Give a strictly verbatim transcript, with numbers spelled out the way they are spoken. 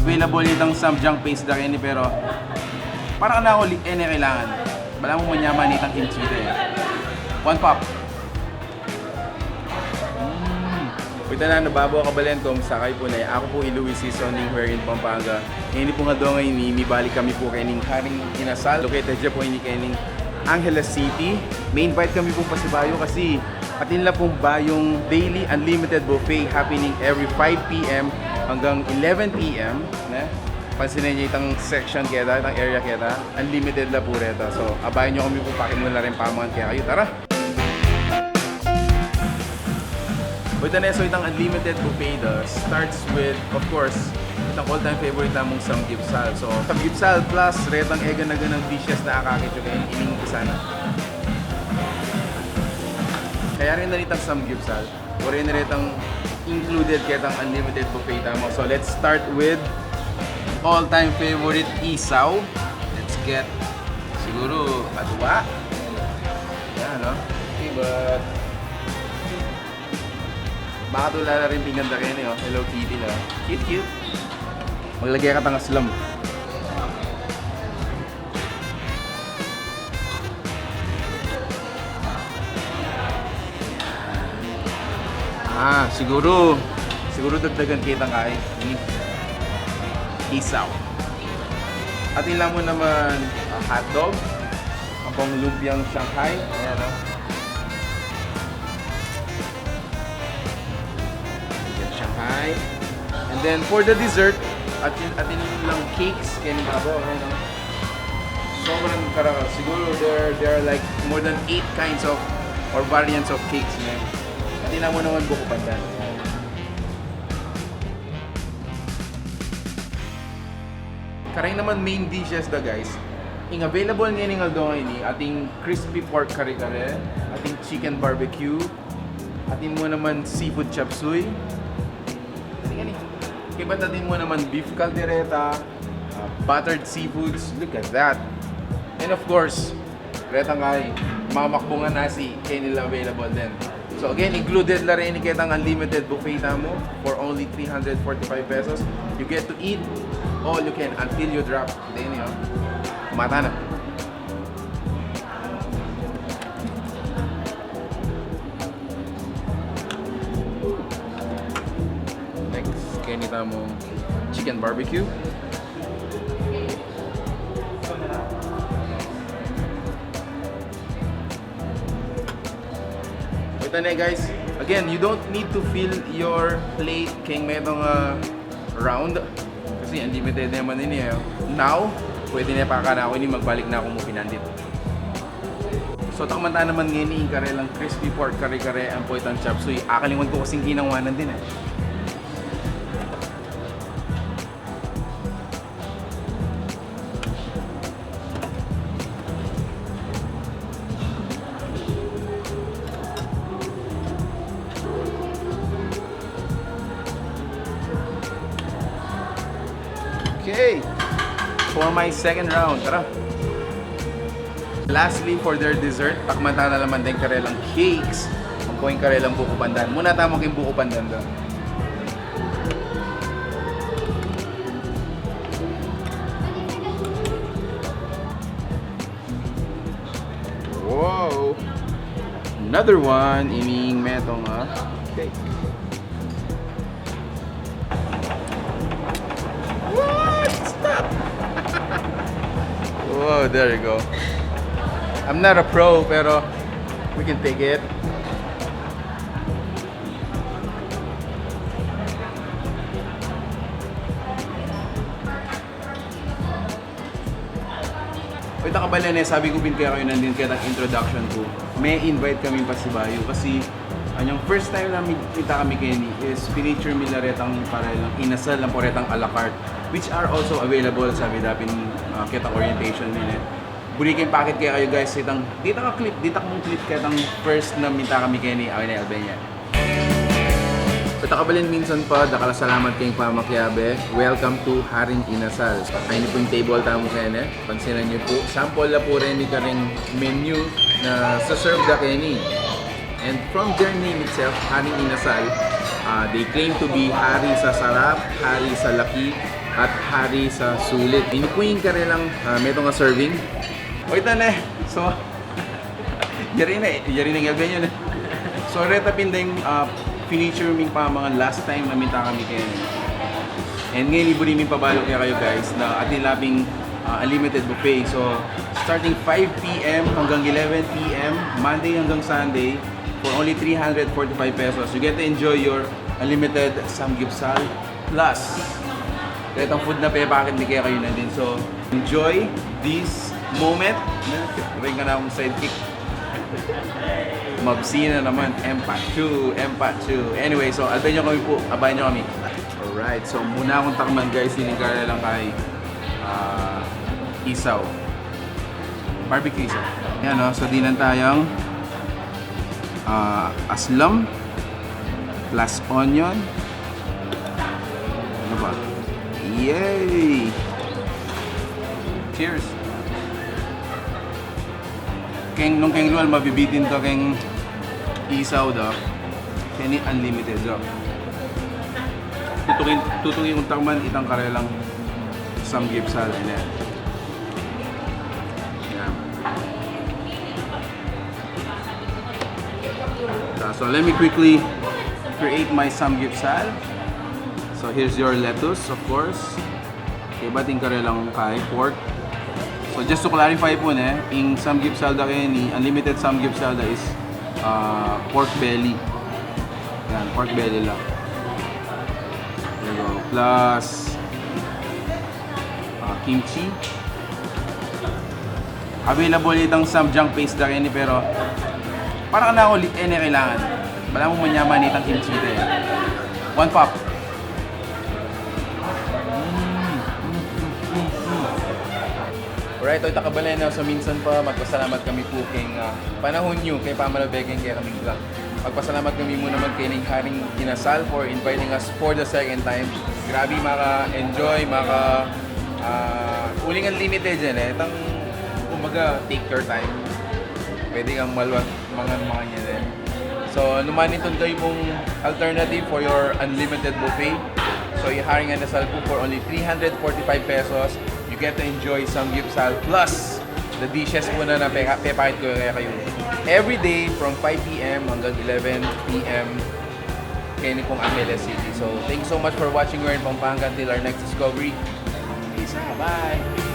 Available itang samgyang paste da keni, pero para kanaku, e ne kailangan. Balamu manyaman itang kimchi de. One pop. Mm. Pita na, nababu a kabalen, kung sakay pu ne. Aku pu i Luis Seasoning here in Pampanga. Ngeni pung aldo ngeni, mibalik kami pu kening Haring Inasal. Located ya pu ini kening Angeles City. May-invite kami pung pasibayu kasi atin la pung bayung daily unlimited buffet happening every five p m hanggang eleven p m, ne? Pansinin ye itang section keta, itang area keta. Unlimited la pu reta. So, abayan yu kami pu, pakimulan la rin pamangan kekayu. Tara! Pita ne, so itang unlimited buffet da starts with, of course, itang all-time favorite namung samgyupsal. So, samgyupsal plus retang egana-ganang dishes na akakit yu keni, ining umpisa na. Kaya rin na itang samgyupsal, o rin retang included ketang unlimited buffet tamu. So, let's start with all-time favorite isaw. Let's get, siguro, aduwa. Yan, no? Diba? Makatula na rin pinggan da keni, oh. Hello Kitty, no? Cute, cute. Maglage ka tang aslam. Ah, siguro, siguro dagdagan ke tang kai. Hmm. Isaw. Atin la mu naman, ah, hotdog. Ampong lumpiang Shanghai. Ayan, oh. Lumpiang Shanghai. And then for the dessert, atin, atin lang cakes, keni babaw, ayan, oh. Sobrang karakal. Siguro there, there are, like, more than eight kinds of or variants of cakes, man. Atin la mu naman buko pandan. Kareng naman main dishes da, guys. Ing available ngening aldo ngeni, ating crispy pork kare-kare, ating chicken barbecue, atin mu naman seafood chop suey. Atin, atin. Kaybat atin mu naman beef caldereta, uh, buttered seafoods. Look at that. And of course, retang kai, mamakbungan nasi, keni la available din. So again, included la rin ketang unlimited buffet tamu for only three hundred forty-five pesos. You get to eat all you can until you drop. Then, you know, mata na. Next, keni tamu chicken barbecue. Kita ne, guys. Again, you don't need to fill your plate keng metung, ah, round. Kasi unlimited naman ini, eh. Now, pwede ne pakanaku ini, magbalik na ku mu pinandit. So, takman ta naman ngeni ing karelang crispy pork kare-kare ampo itang chop suey. Akalingwan ku kasing kinawanan din, eh. Okay. For my second round, tara. Lastly, for their dessert, takman ta na naman deng karelang cakes. Ampo ing karelang buko pandan. Muna tamu keng buko pandan da. Wow! Another one, ining metung, ah, cake. What? Stop! Whoa, there you go. I'm not a pro, pero we can take it. Oy, takabalen e, sabi ku pin kekayu nandin ketang introduction ku, me-invite kami pasibayu kasi anyang first time na mi-, minta kami keni is pinicture mi la retang para lang inasal lang po retang a la carte, which are also available, sabi da pin, ah, ketang orientation mi, e. Buri keng pakit kekayu, guys, itang, ditak a clip, ditak mung clip ketang first na minta kami keni, awe na, Albania. Sa takabalen minsan pa, dakal a salamat keng pamakiabe. Welcome to Haring Inasal. Ayni pu ing table tamu keni. Pansinan yu pu, sample la pu reni kareng menu na sa-serve da keni. And from their name itself, Haring Inasal, ah, they claim to be hari sa sarap, hari sa laki, at hari sa sulit. Ini pu ing karelang, ah, metung a serving. O, ita ne. So, yari ne, yari ne ing albe yu ne. So, reta pin deng, ah, finiture ming pamangan last time na minta kami keni. And ngeni, buri ming pabalu kekayu, guys, na atin la ping, ah, unlimited buffet. So, starting five p m hanggang eleven p m, Monday hanggang Sunday, for only three hundred forty-five pesos, you get to enjoy your unlimited samgyupsal. Plus, retang food na pepakit mi kekayu na din. So, enjoy this moment. Rin ka na akong sidekick. Mabsi na naman. Empat two, empat two. Anyway, so, albe yu kami pu. Abayan yu kami. Alright, so muna kung takman, guys, ini ing karelang kay, ah, isaw. Barbecue isaw. Yan, o. So, dinan tayang, ah, aslam plus onion. Ano ba? Yay! Cheers! Keng, nung keng lual, mabibitin ta keng isaw da. Keni unlimited da. Tutukin, tutukin kung takman itang karelang samgyupsal. Ayan. Yan. Uh, so let me quickly create my samgyupsal. So here's your lettuce, of course. Kaybat ing karelang kay pork. So just to clarify pu, ne, ing samgyupsal da keni, unlimited samgyupsal da is, uh, pork belly. Yan, pork belly lang. There you go. Plus, ah, kimchi. Available itang samjang paste da keni, pero para kanaku, e ne kailangan. Balamu manyaman itang kimchi da. One pop. Alright, o, ita, kababayan, so minsan pa, magpasalamat kami pu keng, ah, panahun yu, keng pamanalbe keng kekaming vlog. Magpasalamat kami mu naman keni Haring Inasal for inviting us for the second time. Grabe, maka-enjoy, maka, ah, uling unlimited yan, e. Itang, kumbaga, take your time. Pwede kang maluwag, mangan, mangan yan, e. So, numan itun kayu pung alternative for your unlimited buffet. So, ing Haring Inasal pu, for only three hundred forty-five pesos, you get to enjoy samgyupsal plus the dishes pu na, na peka-, pepakit ku kekayu. Every day from five p m hanggang eleven p m keni pung Angeles City. So, thank you so much for watching. We're in Pampanga. Till our next discovery. Peace out. Bye!